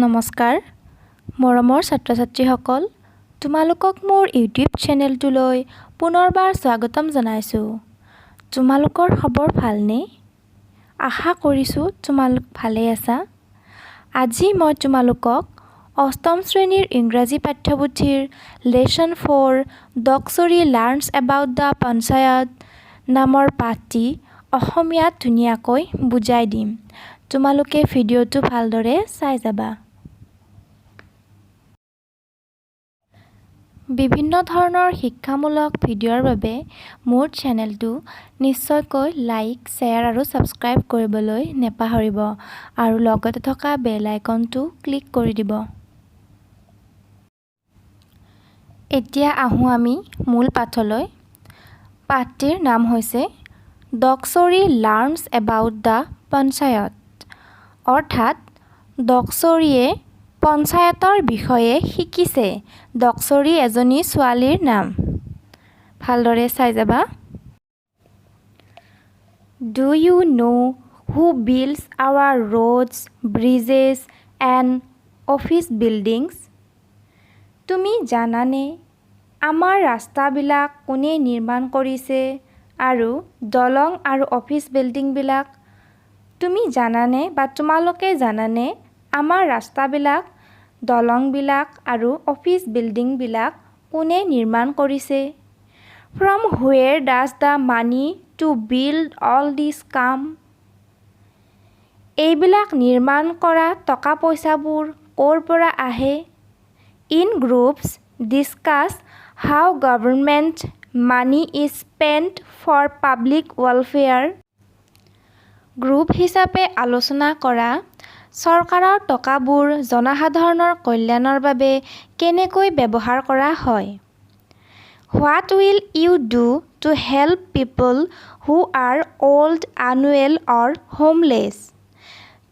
নমস্কাৰ মৰমৰ ছাত্ৰ ছাত্ৰীসকল, তোমালোকক মোৰ ইউটিউব চেনেলটোলৈ পুনৰবাৰ স্বাগতম জনাইছোঁ। তোমালোকৰ খবৰ ভালনে? আশা কৰিছোঁ তোমালোক ভালেই আছা। আজি মই তোমালোকক অষ্টম শ্ৰেণীৰ ইংৰাজী পাঠ্যপুথিৰ Lesson 4, "Doksuri Learns About the Panchayat" নামৰ পাঠটি অসমীয়াত ধুনীয়াকৈ বুজাই দিম। তোমালোকে ভিডিঅ'টো ভালদৰে চাই যাবা। বিভিন্ন ধৰণৰ শিক্ষামূলক ভিডিঅ'ৰ বাবে মোৰ চেনেলটো নিশ্চয়কৈ লাইক, শ্বেয়াৰ আৰু ছাবস্ক্ৰাইব কৰিবলৈ নেপাহৰিব আৰু লগতে থকা বেল আইকনটো ক্লিক কৰি দিব। এতিয়া আহোঁ আমি মূল পাঠলৈ। পাঠটিৰ নাম হৈছে "Doksuri Learns About the Panchayat", অৰ্থাৎ ডকচৰীয়ে পঞ্চায়তৰ বিষয়ে শিকিছে। ডকচৰী এজনী ছোৱালীৰ নাম। ভালদৰে চাই যাবা। Do you know who builds our roads, bridges and office buildings? তুমি জানানে আমাৰ ৰাস্তাবিলাক কোনে নিৰ্মাণ কৰিছে আৰু দলং আৰু অফিচ বিল্ডিংবিলাক? তুমি জানানে বা তোমালোকে জানানে আমাৰ ৰাস্তাবিলাক, দলংবিলাক আৰু অফিচ বিল্ডিংবিলাক কোনে নিৰ্মাণ কৰিছে? From where does the money to build all this come? এইবিলাক নিৰ্মাণ কৰা টকা পইচাবোৰ ক'ৰ পৰা আহে? In groups, discuss how government money is spent for public welfare. Group হিচাপে আলোচনা কৰা, চৰকাৰৰ টকাবোৰ জনসাধাৰণৰ কল্যাণৰ বাবে কেনেকৈ ব্যৱহাৰ কৰা হয়। What will you do to help people who are old, unwell or homeless?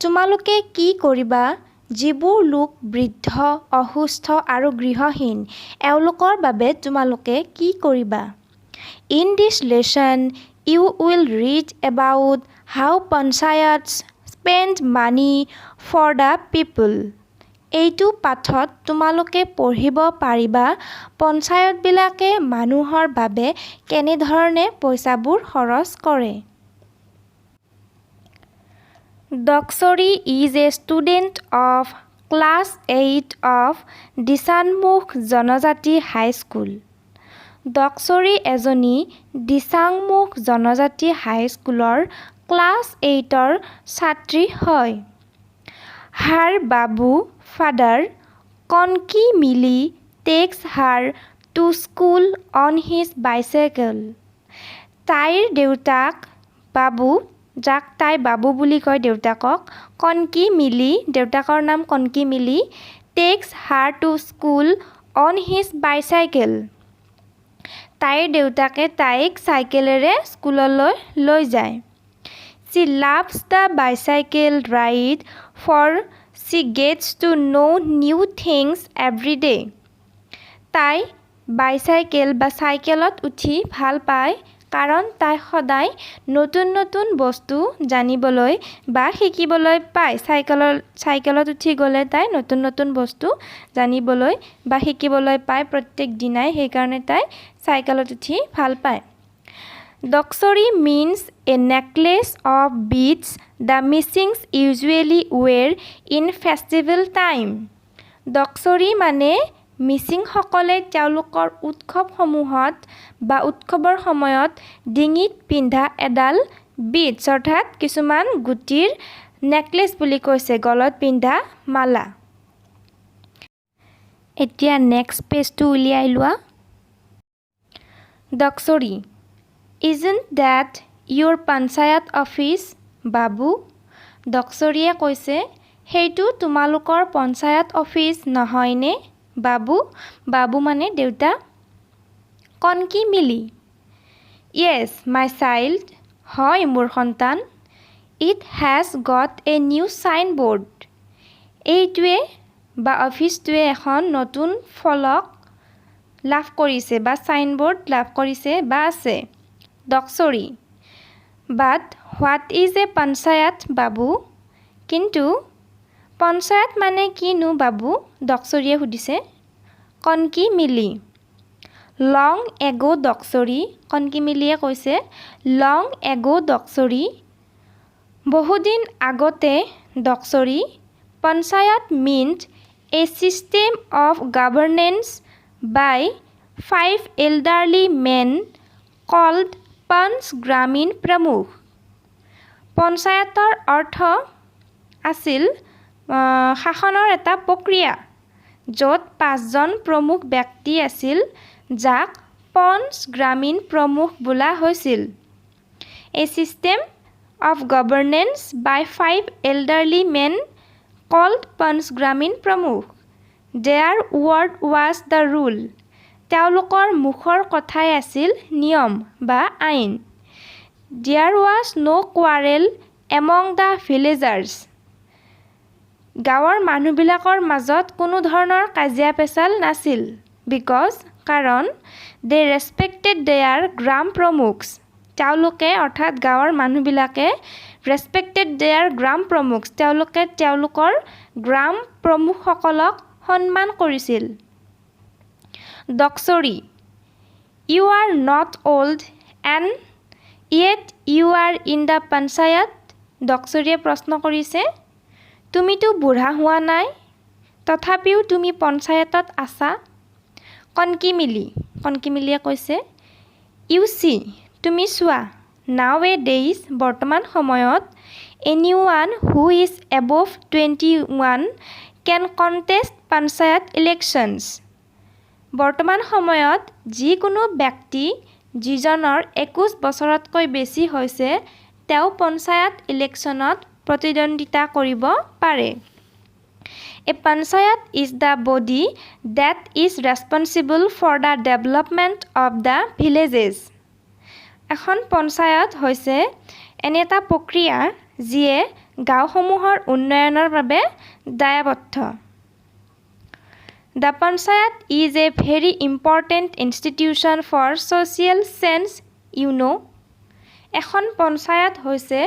তোমালোকে কি কৰিবা যিবোৰ লোক বৃদ্ধ, অসুস্থ আৰু গৃহহীন, এওঁলোকৰ বাবে তোমালোকে কি কৰিবা? In this lesson, you will read about how panchayats spend money for the people. এইটো পাঠত তোমালোকে পঢ়িব পাৰিবা পঞ্চায়তবিলাকে মানুহৰ বাবে কেনেধৰণে পইচাবোৰ খৰচ কৰে। Doksuri is a student of class 8 of Disangmukh Janajati High School. ডকচৰী এজনী দিচাংমুখ জনজাতি হাইস্কুলৰ ক্লাছ এইটৰ ছাত্ৰী হয়। Her babu, father, Kanki Mili, takes her to school on his bicycle. তাইৰ দেউতাক বাবু, যাক তাই বাবু বুলি কয় দেউতাকক, কণকি মিলি, দেউতাকৰ নাম কণকি মিলি, takes her to school on his bicycle. তাইৰ দেউতাকে তাইক চাইকেলেৰে স্কুললৈ লৈ যায়। She loves the bicycle ride, for she gets to know new things every day. তাই বাইচাইকেল বা চাইকেলত উঠি ভাল পায়, কাৰণ তাই সদায় নতুন নতুন বস্তু জানিবলৈ বা শিকিবলৈ পায়। চাইকেলত উঠি গ'লে তাই নতুন নতুন বস্তু জানিবলৈ বা শিকিবলৈ পায় প্ৰত্যেক দিনাই। সেইকাৰণে তাই চাইকেলত উঠি ভাল পায়। Doksuri means a necklace of beads the Misings usually wear in festival time. ডকচৰী মানে মিচিংসকলে তেওঁলোকৰ উৎসৱসমূহত বা উৎসৱৰ সময়ত ডিঙিত পিন্ধা এডাল বিডছ, অৰ্থাৎ কিছুমান গুটিৰ নেকলেচ বুলি কৈছে, গলত পিন্ধা মালা। এতিয়া নেক্সট পেজটো উলিয়াই লোৱা। Doksuri: "Isn't that your panchayat office, babu?" ডকচৰীয়ে কৈছে, সেইটো তোমালোকৰ পঞ্চায়ত অফিচ নহয়নে বাবু? বাবু মানে দেউতা। কণকি মিলি: "Yes, my child." হয় মোৰ সন্তান। It has got a new signboard. এইটোৱে বা অফিচটোৱে এখন নতুন ফলক লাভ কৰিছে বা ছাইনবোৰ্ড লাভ কৰিছে বা আছে। ডকচৰী: "But what is a panchayat, babu?" কিন্তু পঞ্চায়ত মানে কিনো বাবু? দকচৰিয়ে সুধিছে। কণকি মিলি, লং এগ' দকচৰি, কণকি মিলিয়ে কৈছে, লং এগ' দকচৰি, বহুদিন আগতে দকচৰি, Panchayat meant a system of governance by five elderly men called Panch Gramin Pramukh. পঞ্চায়তৰ অৰ্থ আছিল শাসনৰ এটা প্ৰক্ৰিয়া, য'ত পাঁচজন প্ৰমুখ ব্যক্তি আছিল, যাক পঞ্চ গ্ৰামীণ প্ৰমুখ বোলা হৈছিল। A system of governance by five elderly men called Panch Gramin Pramukh. Their word was the rule. তেওঁলোকৰ মুখৰ কথাই আছিল নিয়ম বা আইন। There was no quarrel among the villagers. গাঁৱৰ মানুহবিলাকৰ মাজত কোনো ধৰণৰ কাজিয়া পেচাল নাছিল। Because, কাৰণ, they respected their Gram Pramukhs. তেওঁলোকে, অৰ্থাৎ গাঁৱৰ মানুহবিলাকে, ৰেচপেক্টেড there গ্ৰাম প্ৰমুখছ, তেওঁলোকে তেওঁলোকৰ গ্ৰাম প্ৰমুখসকলক সন্মান কৰিছিল। দকচৰি, you are not old and yet you are in the Panchayat. দকচৰিয়ে প্ৰশ্ন কৰিছে, তুমিতো বুঢ়া হোৱা নাই, তথাপিও তুমি পঞ্চায়তত আছা। কণকি মিলি, কণকি মিলিয়ে কৈছে, ইউ চি, তুমি চোৱা, নাও এ ডেইজ, বৰ্তমান সময়ত, anyone who is above 21 can contest Panchayat elections. বৰ্তমান সময়ত যিকোনো ব্যক্তি যিজনৰ 21 বছৰতকৈ বেছি হৈছে, তেওঁ পঞ্চায়ত ইলেকশ্যনত প্ৰতিদ্বন্দ্বিতা কৰিব পাৰে। A Panchayat is the body that is responsible for the development of the villages. এখন পঞ্চায়ত হৈছে এনে এটা প্ৰক্ৰিয়া, যিয়ে গাঁওসমূহৰ উন্নয়নৰ বাবে দায়বদ্ধ। The Panchayat is a very important institution for social change, you know. এখন পঞ্চায়ত হৈছে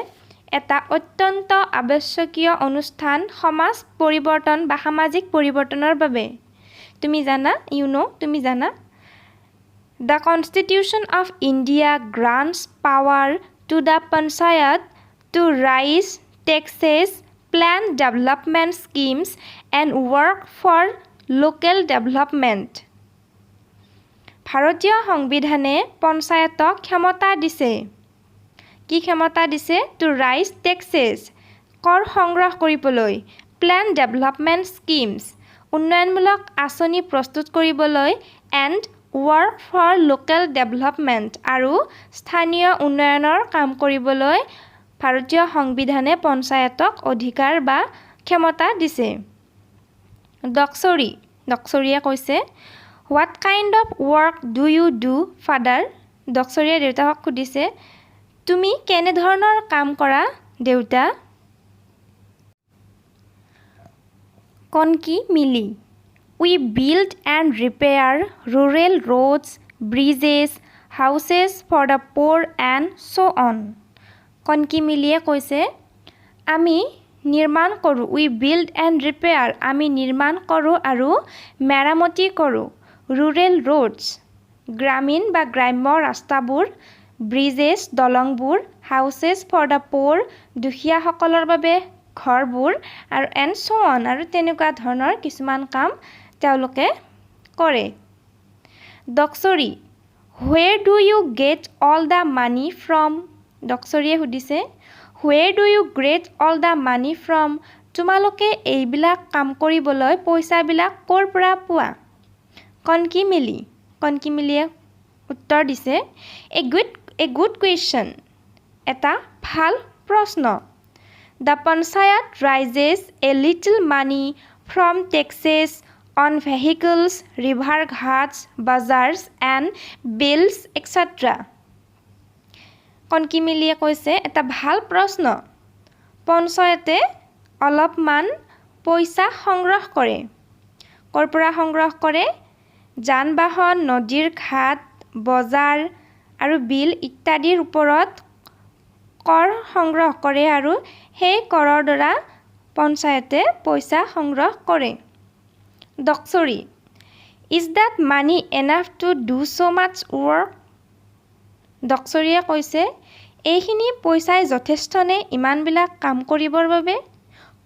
এটা অত্যন্ত আৱশ্যকীয় অনুষ্ঠান সমাজ পৰিৱৰ্তন বা সামাজিক পৰিৱৰ্তনৰ বাবে, তুমি জানা। You know, তুমি জানা। The Constitution of India grants power to the Panchayat to raise taxes, plan development schemes and work for local development. ভাৰতীয় সংবিধানে পঞ্চায়তক ক্ষমতা দিছে। কি ক্ষমতা দিছে? টু ৰাইজ টেক্সেছ, কৰ সংগ্ৰহ কৰিবলৈ, প্লেন ডেভেলপমেণ্ট স্কিমছ, উন্নয়নমূলক আঁচনি প্ৰস্তুত কৰিবলৈ, and work for local development, আৰু স্থানীয় উন্নয়নৰ কাম কৰিবলৈ ভাৰতীয় সংবিধানে পঞ্চায়তক অধিকাৰ বা ক্ষমতা দিছে। দকচৰি, দকচৰিয়ে কৈছে, What kind of work do you do, father? দকচৰিয়ে দেউতাকক সুধিছে, তুমি কেনেধৰণৰ কাম কৰা দেউতা? কণকি মিলি, we build and repair rural roads, bridges, houses for the poor and so on. কণকি মিলিয়ে কৈছে, আমি নিৰ্মাণ কৰোঁ, we build and repair, আমি নিৰ্মাণ কৰোঁ আৰু মেৰামতি কৰোঁ, ৰুৰেল ৰোডছ, গ্ৰামীণ বা গ্ৰাম্য ৰাস্তাবোৰ, ব্ৰিজেছ, দলংবোৰ, হাউচেছ ফৰ the প'ৰ, দুখীয়াসকলৰ বাবে ঘৰবোৰ, আৰু এণ্ড চ' অন, আৰু তেনেকুৱা ধৰণৰ কিছুমান কাম তেওঁলোকে কৰে। দকচৰি, where do you get all the money from? দকচৰিয়ে সুধিছে, where do you get all the money from? তোমালোকে এইবিলাক কাম কৰিবলৈ পইচাবিলাক ক'ৰ পৰা পোৱা? কণকি মিলি, কণকি মিলিয়ে উত্তৰ দিছে, a good question, এটা ভাল প্ৰশ্ন। The Panchayat raises a little money from taxes on vehicles, river ghats, bazaars and beels etcetera. কণকি মিলিয়ে কৈছে, এটা ভাল প্ৰশ্ন। পঞ্চায়তে অলপমান পইচা সংগ্ৰহ কৰে। ক'ৰ পৰা সংগ্ৰহ কৰে? যান বাহন, নদীৰ ঘাট, বজাৰ আৰু বিল ইত্যাদিৰ ওপৰত কৰ সংগ্ৰহ কৰে আৰু সেই কৰৰ দ্বাৰা পঞ্চায়তে পইচা সংগ্ৰহ কৰে। দকচৰি, "Is that money enough to do so much work?" দকচৰিয়ে কৈছে, এইখিনি পইচাই যথেষ্টনে ইমানবিলাক কাম কৰিবৰ বাবে?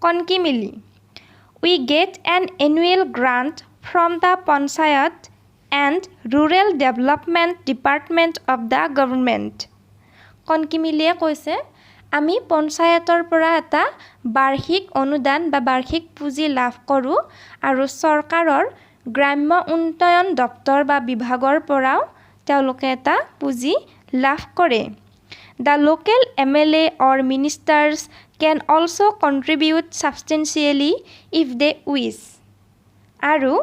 কণকি মিলি, "We get an annual grant from the Panchayat and Rural Development Department of the government." কণকি মিলিয়ে কৈছে, আমি পঞ্চায়তৰ পৰা এটা বাৰ্ষিক অনুদান বা বাৰ্ষিক পুঁজি লাভ কৰোঁ আৰু চৰকাৰৰ গ্ৰাম্য উন্নয়ন দপ্তৰ বা বিভাগৰ পৰাও তেওঁলোকে এটা পুঁজি লাভ কৰে। "The local MLA or ministers can also contribute substantially if they wish." আৰু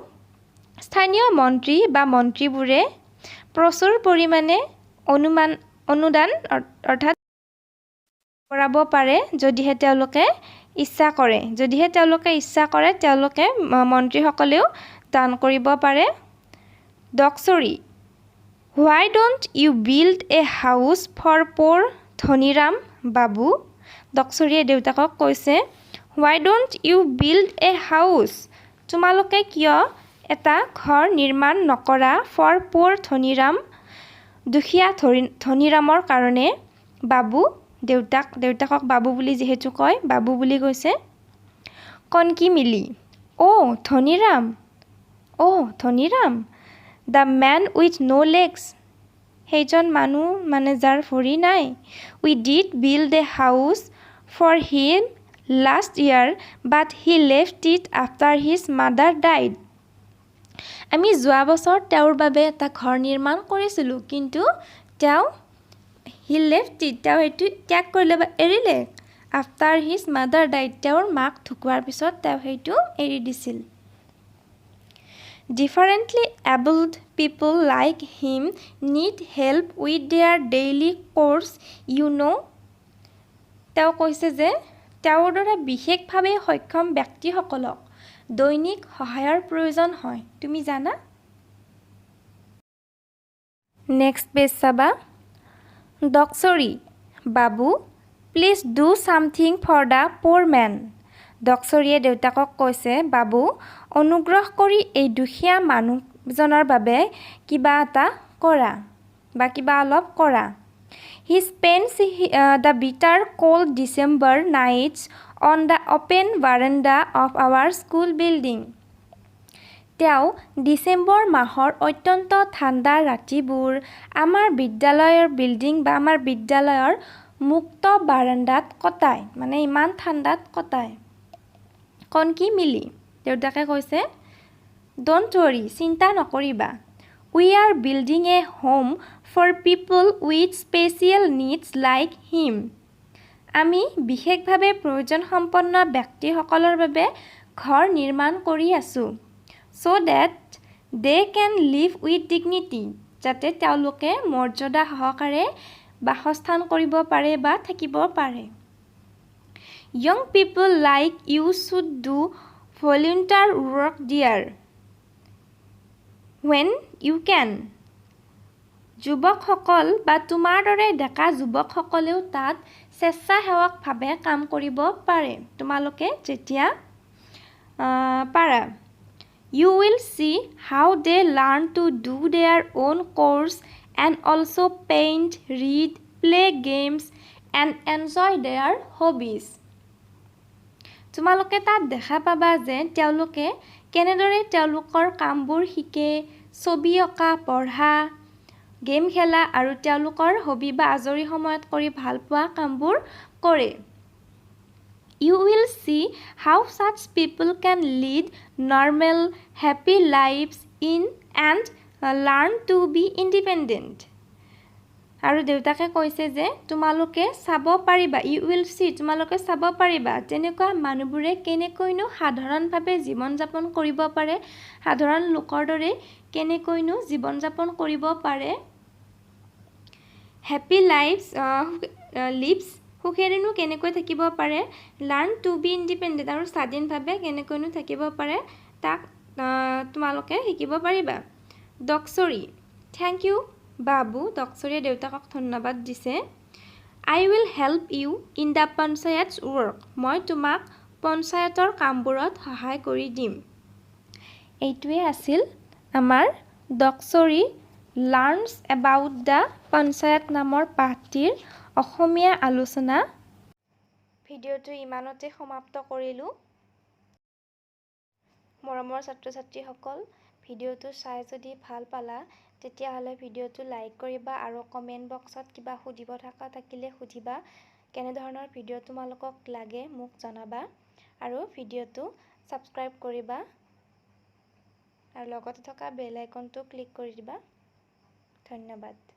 স্থানীয় মন্ত্ৰী বা মন্ত্ৰীবোৰে প্ৰচুৰ পৰিমাণে অনুদান অৰ্থাৎ কৰাব পাৰে, যদিহে তেওঁলোকে ইচ্ছা কৰে। যদিহে তেওঁলোকে ইচ্ছা কৰে, তেওঁলোকে মন্ত্ৰীসকলেও দান কৰিব পাৰে। দকচৰি, "Why don't you build a house for poor Dhaniram, Babu?" দকচৰিয়ে দেউতাকক কৈছে, "Why don't you build a house?" তোমালোকে কিয় এটা ঘৰ নিৰ্মাণ নকৰা, ফৰ প'ৰ ধনীৰাম, দুখীয়া ধনীৰামৰ কাৰণে, বাবু? দেউতাক, দেউতাকক বাবু বুলি যিহেতু কয়, বাবু বুলি কৈছে। কণকি মিলি, "Oh, Dhaniram? Oh, Dhaniram, the man with no legs?" সেইজন মানুহ মানে যাৰ ভৰি নাই। "We did build a house for him last year, but he left it after his mother died." আমি যোৱা বছৰ তেওঁৰ বাবে এটা ঘৰ নিৰ্মাণ কৰিছিলোঁ, কিন্তু তেওঁ, he left it, তেওঁ সেইটো ত্যাগ কৰিলে বা এৰিলে, আফটাৰ his mother died, তেওঁৰ মাক ঢুকোৱাৰ পিছত তেওঁ সেইটো এৰি দিছিল। "Differently abled people like him need help with their daily chores, you know." তেওঁ কৈছে যে তেওঁৰ দৰে বিশেষভাৱে সক্ষম ব্যক্তিসকলক দৈনিক সহায়ৰ প্ৰয়োজন হয়, তুমি জানা। নেক্সট পেজ চাবা। দকচৰি, "Babu, please do something for the poor man." দকচৰিয়ে দেউতাকক কৈছে, বাবু, অনুগ্ৰহ কৰি এই দুখীয়া মানুহজনৰ বাবে কিবা এটা কৰা বা কিবা অলপ কৰা। "He spends the bitter cold December nights on the open veranda of our school building." তেওঁ ডিচেম্বৰ মাহৰ অত্যন্ত ঠাণ্ডা ৰাতিবোৰ আমাৰ বিদ্যালয়ৰ বিল্ডিং বা আমাৰ বিদ্যালয়ৰ মুক্ত বাৰাণ্ডাত কটায়, মানে ইমান ঠাণ্ডাত কটায়। কণকি মিলি, দেউতাকে কৈছে, "Don't worry," চিন্তা নকৰিবা। "We are building a home for people with special needs like him." আমি বিশেষভাৱে প্ৰয়োজনসম্পন্ন ব্যক্তিসকলৰ বাবে ঘৰ নিৰ্মাণ কৰি আছোঁ। "So that they can live with dignity," যাতে তেওঁলোকে মৰ্যাদা সহকাৰে বাসস্থান কৰিব পাৰে বা থাকিব পাৰে। "Young people like you should do volunteer work there when you can." যুৱকসকল বা তোমাৰ দৰে ডেকা যুৱকসকলেও তাত স্বেচ্ছাসেৱকভাৱে কাম কৰিব পাৰে, তোমালোকে যেতিয়া পাৰা। "You will see how they learn to do their own chores and also paint, read, play games and enjoy their hobbies." তোমালোকে তাত দেখা পাবা যে তেওঁলোকে কেনেদৰে তেওঁলোকৰ কামবোৰ শিকে, ছবি অঁকা, পঢ়া, গেম খেলা আৰু তেওঁলোকৰ হবি বা আজৰি সময়ত কৰি ভাল পোৱা কামবোৰ কৰে। "You will see how such people can lead normal, happy lives in and learn to be independent." আৰু দেউতাকে কৈছে যে তোমালোকে চাব পাৰিবা, you will see, তোমালোকে চাব পাৰিবা তেনেকুৱা মানুহবোৰে কেনেকৈনো সাধাৰণভাৱে জীৱন যাপন কৰিব পাৰে, সাধাৰণ লোকৰ দৰে কেনেকৈনো জীৱন যাপন কৰিব পাৰে, হেপী লাইফছ লিভছ, সুখেৰেনো কেনেকৈ থাকিব পাৰে, লাৰ্ণ টু বি ইণ্ডিপেণ্ডেণ্ট, আৰু স্বাধীনভাৱে কেনেকৈনো থাকিব পাৰে, তাক তোমালোকে শিকিব পাৰিবা। দকচৰি, "Thank you, Babu." দকচৰিয়ে দেউতাকক ধন্যবাদ দিছে। "I will help you in the panchayat work." মই তোমাক পঞ্চায়তৰ কামবোৰত সহায় কৰি দিম। এইটোৱে আছিল আমাৰ Doksuri learns about the Panchayat নামৰ পাঠটিৰ অসমীয়া আলোচনা। ভিডিঅ'টো ইমানতে সমাপ্ত কৰিলোঁ। মৰমৰ ছাত্ৰ ছাত্ৰীসকল, ভিডিঅ'টো চাই যদি ভাল পালা, তেতিয়াহ'লে ভিডিঅ'টো লাইক কৰিবা আৰু কমেণ্ট বক্সত কিবা সুধিব থকা থাকিলে সুধিবা। কেনেধৰণৰ ভিডিঅ' তোমালোকক লাগে মোক জনাবা আৰু ভিডিঅ'টো ছাবস্ক্ৰাইব কৰিবা আৰু লগতে থকা বেল আইকনটো ক্লিক কৰি দিবা। ধন্যবাদ।